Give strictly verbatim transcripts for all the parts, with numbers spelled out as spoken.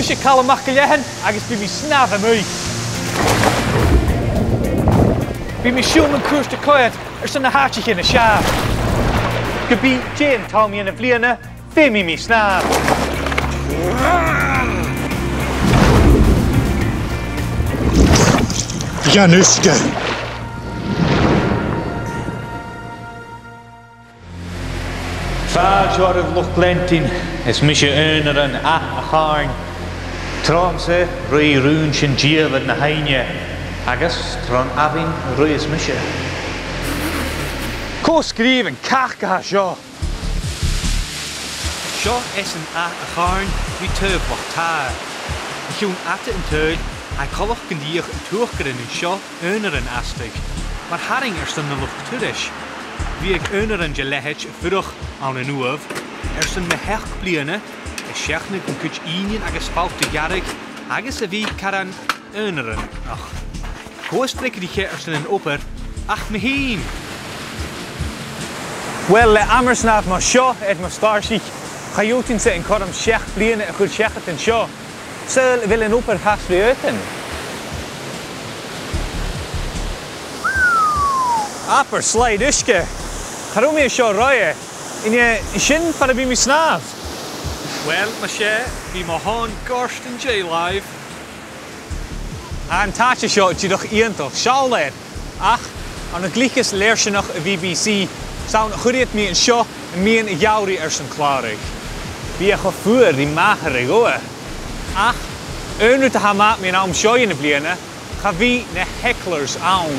Mise Calum MacIllEathain agus bidh mi a' snàmh a-muigh. Bidh mi a' siubhal mun cuairt a' coimhead airson na h-àiteachan as fheàrr. Ge bith dè an t-àm dhen bhliadhna, feumaidh mi snàmh. Dhan uisge. Fàilte oirbh, luchd-leantainn, is mise Aonaran Ath a' Chàrn. Tromhsa, ruith rùn-san dìomhair na h-aibhne, agus tron abhainn ruitheas mise. Cò sgrìobh an cac a tha seo? Seo esan Ath a' Chàrn ri taobh Loch Tàir. A chionn fhada an t-saoghail, tha e coltach gun digeadh an t-uachdarain an seo aonaran astaigh, mar tharraing airson na luchd-turais. Bhiodh aonaran de leithid a' fuireach ann an uamh airson mu sheachd bliadhna, a' seachnadh an cuid ìnean agus falt a ghearradh, agus a bhith caran aonaranach. Cò as freagarraiche airson an obair ach mi fhìn? Uill, le amar-snàmh mar seo air mo stàirsich, cha gheibhinn-sa an cothrom seachd bliadhna a chur seachad an seo. Saoil a bheil an obair fhathast ri fhaotainn? Abair slide uisge! Cha robh mi an seo roimhe. An e sin far am bi mi a' snàmh? Uill, mas e, bidh mo thòn goirt an dèidh làimh. Tha an t-àite seo dìreach iongantach, seall air. Ach, ann an gliocas lèirsinneach a' B B C, 's ann a chuir iad mi an seo am meadhan a' gheamhraidh airson clàradh. Bidh e cho fuar ri màthair a' ghabha. Ach, aon rud a tha math mun àm seo dhen bhliadhna, cha bhi na hecklers ann.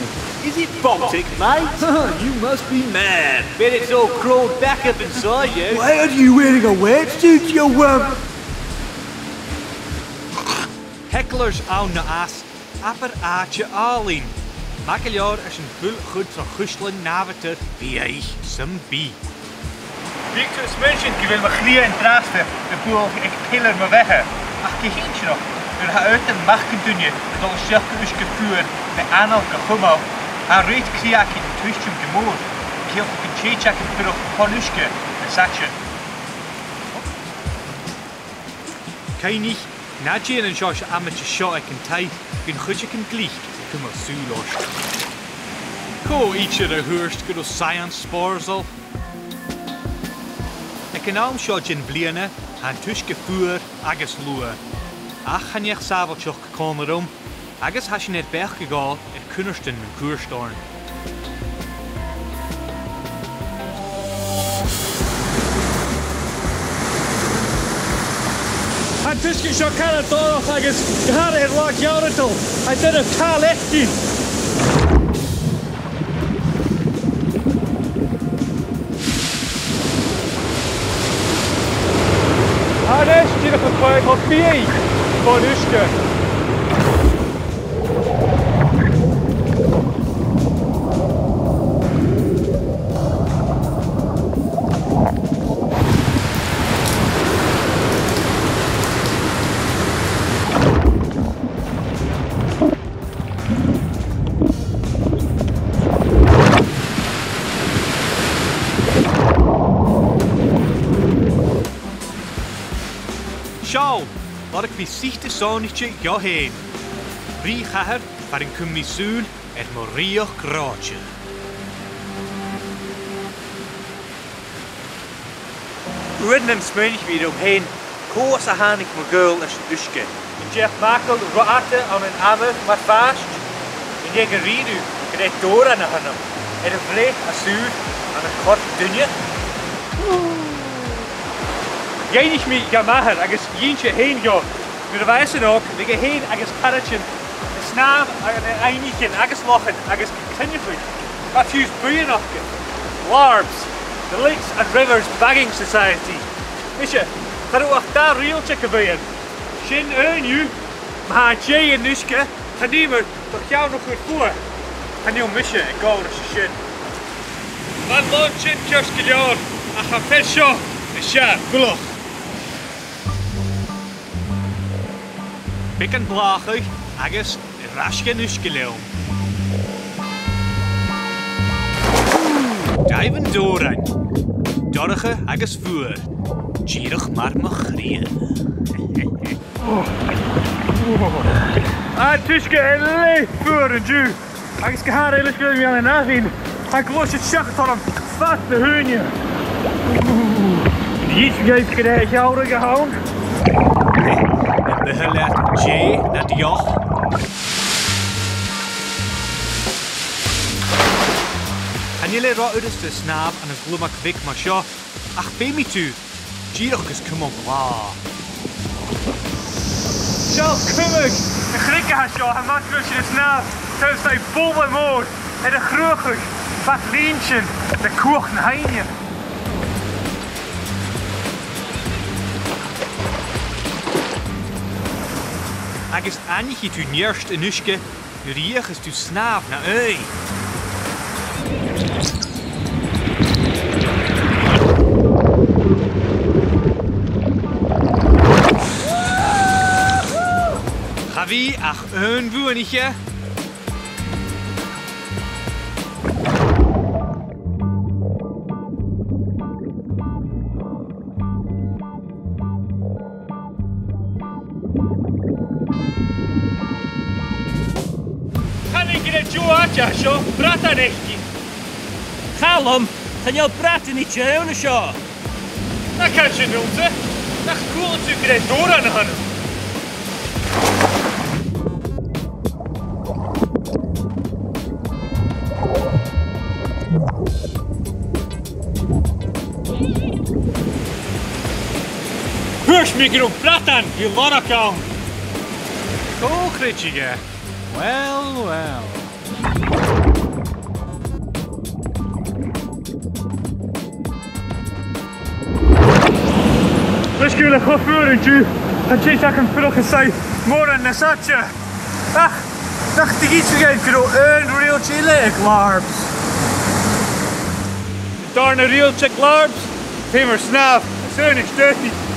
Is it Baltic, mate? You must be mad. Bet it's all crawled back up inside you. Why are you wearing a wetsuit, you wimp? Hecklers ann no às, abair àite àlainn. Math gu leòr airson fuil a chur tro chuislean nàmhadair, bhiodh, sam bith. Bidh tu a' smaoineachadh gu bheil mo chridhe an-dràsta a' bualadh aig peilear mo bheatha, ach gu h-inntinneach, nuair a tha aodann mac an duine a' dol a-steach gu uisge fuar le anail gu chumail, tha a rèit crìoch againn a' tuiteam gu mòr, a' ciallachadh gun tèid againn fuireach fon uisge an t-seachdain. Cuimhnich, na dèan an seòrsa amaideis seo aig an taigh gun cuideigin glic a chumail sùil ort. Cò idir a thuirt gun robh science spòrsail? Aig an àm seo den bhliadhna, tha an t-uisge fuar agus luath. Ach chan eil e sàbhailteach còmhla rium, agus tha sinn air beachd a ghabhail air cunnartan mun cuairt oirnn. Tha an t-uisge seo caran dorcha agus gu h-àraidh air latha geamhradail, tha e doirbh càil fhaicinn. A-nis, dìreach a' coimhead cho fiadhaich fon uisge. Seall, lorg mi suite sònraichte dhomh fhèin. Brìgh chathair far an cùm mi sùil air mo rìoghachd reòthte. Uaireannan smaoinich mi rium fhèin, cò às a thàinig mo ghaol airson uisge? An deach m' fhàgail ro fhada ann an amhar mar phàiste? An e gu rìribh gur e dòrainn a th' annam, air a bhreith às ùr ann an corp duine? Dh'fhaighnich mi dha m' athair agus dh'inns e fhèin dhomh, nuair a bha esan òg, bhiodh e fhèin agus caraidean a' snàmh ann an aibhnichean agus lochan agus cruinneachaidh. Bha fiù 's buidheann aca. LARBS, the Lakes and Rivers Bagging Society. Nise, cha robh ach dà riaghailt aig a' bhuidheann. Sin aon dhiubh, ma tha e dèidh an uisge, chan fheumar do cheann a chur fodha. Chan eil mise ag òl ris a sin. Bha an lòn sin ceart gu leòr, ach tha am fear seo nas fheàrr buileach. Beagan blàthachadh agus air ais dhan uisge leam. Dive an dòrainn. Dorcha agus fuar. Dìreach mar mo chridhe. An t-uisge air leth fuar an-diugh, agus gu h-àraidh leis gu bheil mi ann an abhainn, tha gluasad seachad orm fad na h-ùine. Dh'inns mi dhuibh gur e shealladh a th' ann. Am bu toil leat deigh no deoch? Chan eil e ro fhurasta snàmh ann an glumasg bheag mar seo, ach feumaidh tu dìreach gus cumail blàth. Seall cumadh na creige a tha seo, tha mi a' smaoineachadh gu bheil sin a' snàmh, tha e a' bobhla mòr air a chruthachadh fad linntean le cuach na h-aibhne. Agus aithnichidh tu neart an uisge nuair a dh'fheuchas tu snàmh na aghaidh. Cha bhi ach aon bhuannaiche. Chan eil gu leòr deagh àite an seo, bradan aice. Calum, chan eil bradan idir ann an seo. Nach can sin dhutsa? Nach cuala tu gur e dòbhran a th' ann? Thuirt mi gun robh bradan ri lorg ann. Cò chreideadh e? Uill, uill. Leis gu bheil e cho fuar an-diugh, chan eil fhios agam am fuirich sinn mòran nas fhaide. Ach, nach do dh'inns mi dhuibh gun robh aon riaghailt eile aig Larbs? Dàrna riaghailt aig Larbs, feumar snàmh, 's aon as dòcha.